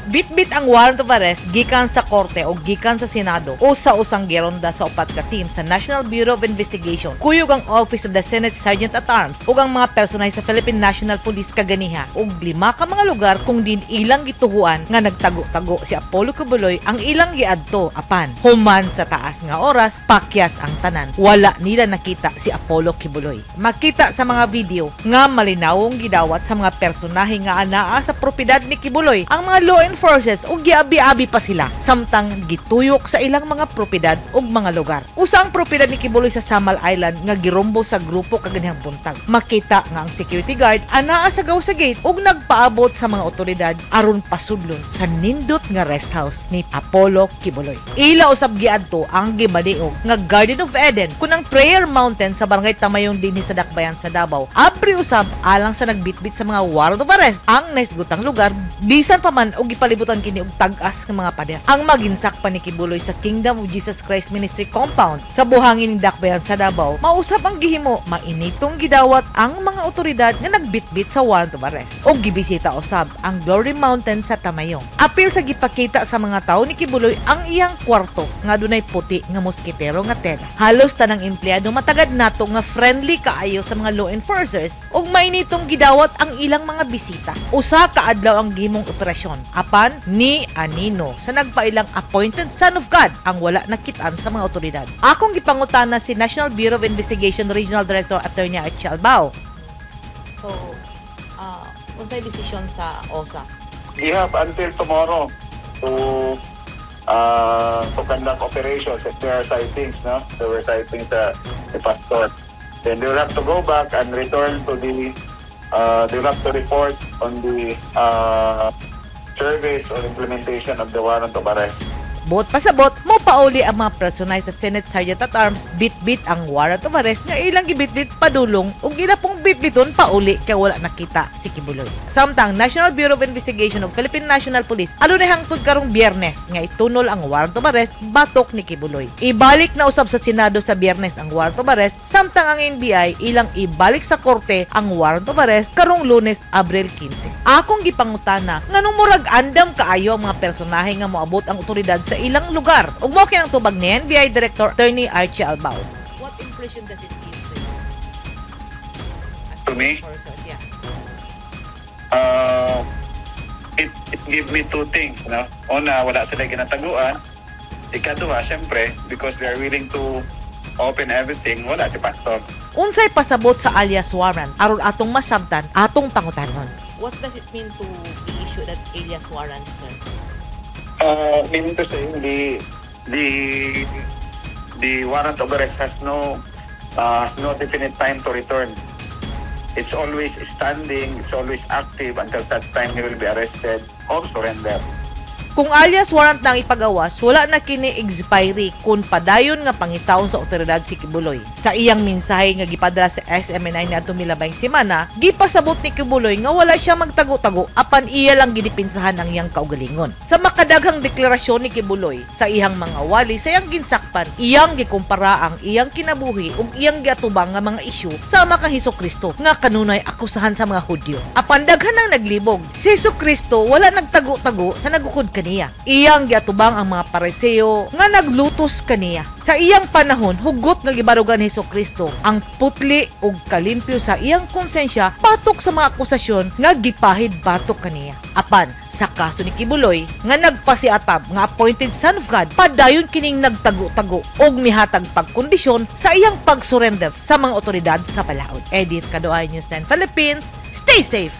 Bitbit ang warrant of arrest gikan sa korte o gikan sa Senado o sa usang gironda sa upat ka team sa National Bureau of Investigation. Kuyog ang Office of the Senate Sergeant at Arms ug ang mga personay sa Philippine National Police kaganiha ug lima ka mga lugar kung din ilang gituhuan nga nagtago-tago si Apollo Quiboloy ang ilang giadto, apan human sa taas nga oras, pakyas ang tanan. Wala nila nakita si Apollo Quiboloy. Makita sa mga video nga malinawong gidawat sa mga personahe nga anaa sa propiedad ni Quiboloy ang mga law enforcers ug giabi-abi pa sila samtang gituyok sa ilang mga propiedad ug mga lugar. Usa ang propiedad ni Quiboloy sa Samal Island nga girumbo sa grupo kaganihang buntag. Makita nga ang security guard anaa sa gawas sa gate ug nagpaabot sa mga otoridad aron pasudlon sa nindot nga rest house ni Apollo Quiboloy. Ila usab giadto ang gimaniog nga Garden of Eden kun ang Prayer Mountain sa Barangay Tamayong dinhi sa Dakbayan sa Davao. Abri usab alang sa nagbitbit sa mga warrant of arrest ang nahisgutang lugar, bisan pa man og gipalibutan kini og tag-as nga mga pader. Ang maginsak pa ni Quiboloy sa Kingdom of Jesus Christ Ministry compound sa buhangin ning Dakbayan sa Davao, mausab ang gihimo, mainitong gidawat ang mga otoridad nga nagbitbit sa warrant of arrest. Og gibisita usab ang Glory Mountain sa Tamayong. Apil sa gipakita sa mga tawo ni Quiboloy ang iyang kwarto nga dunay puti nga moskitero nga tela. Halos tanang empleyado matagad nato nga friendly kaayo sa mga law enforcers ug mainitong gidawat ang ilang mga bisita. Usa ka adlaw ang gihimong operasyon apan ni anino sa nagpailang appointed son of God ang wala nakitaan sa mga otoridad. Akong gipangutana si National Bureau of Investigation Regional Director Attorney Archie Albao. So, unsay desisyon sa OSA? We have until tomorrow to conduct operations if there are sightings, no? There were sightings sa the pastor. Then they will have to go back and return to the they will have to report on the service or implementation of the warrant of arrest. Buot pasabot, mo pauli ang mga personay sa Senate Sergeant at Arms, bit-bit ang warrant of arrest nga ilang gibitbit padulong ug ila pong bitbiton pauli kay wala nakita si Quiboloy. Samtang National Bureau of Investigation ug Philippine National Police adunay hangtod karong Biyernes nga itunol ang warrant of arrest batok ni Quiboloy. Ibalik na usab sa Senado sa Biyernes ang warrant of arrest, samtang ang NBI ilang ibalik sa korte ang warrant of arrest karong Lunes, Abril 15. Akong gipangutana nganong murag andam kaayo ang mga personahe nga moabot ang otoridad sa ilang lugar. Ug mao kini ang tubag ni NBI Director Attorney Archie Albao. What impression does it give to you? As To me? enforcers, yeah. It give me two things, no? Una, wala sila ginataguan. Ikaduha, syempre, because they are willing to open everything, wala si pastor. Unsay pasabot sa alias warrant aron atong masabtan, atong pangutanon. What does it mean to be issued an alias warrant, sir? Meaning to say, the warrant of arrest has no definite time to return. It's always standing, it's always active until such time he will be arrested or surrender. Kung alias warrant na ang ipagawas, wala na kini expiry kung padayon nga pangitaon sa otoridad si Quiboloy. Sa iyang mensahe nga gipadala sa SMNI niadtong milabayng semana, gipasabot ni Quiboloy nga wala siya magtago-tago apan iya lang gidipinsahan ang iyang kaugalingon. Sa makadaghang deklarasyon ni Quiboloy sa iyang mga wali sa iyang ginsakpan, iyang gikumpara ang iyang kinabuhi ug iyang giatubang nga mga isyu sama kang Hesus Kristo nga kanunay akusahan sa mga Hudyo. Apan daghan ang naglibog. Si Hesus Kristo wala nagtago-tago sa nagukod kaniya. Iyang giatubang ang mga Pariseo nga naglutos kaniya. Sa iyang panahon, hugot nga gibarugan ni Hesus Kristo ang putli ug kalimpyo sa iyang konsensya batok sa mga akusasyon nga gipahid batok kaniya. Apan sa kaso ni Quiboloy nga nagpasiatab nga appointed son of God, padayon kining nagtago-tago og mihatag pagkondisyon sa iyang pagsurrender sa mga otoridad sa balaod. Edith Kadoay, News 10 Philippines. Stay safe.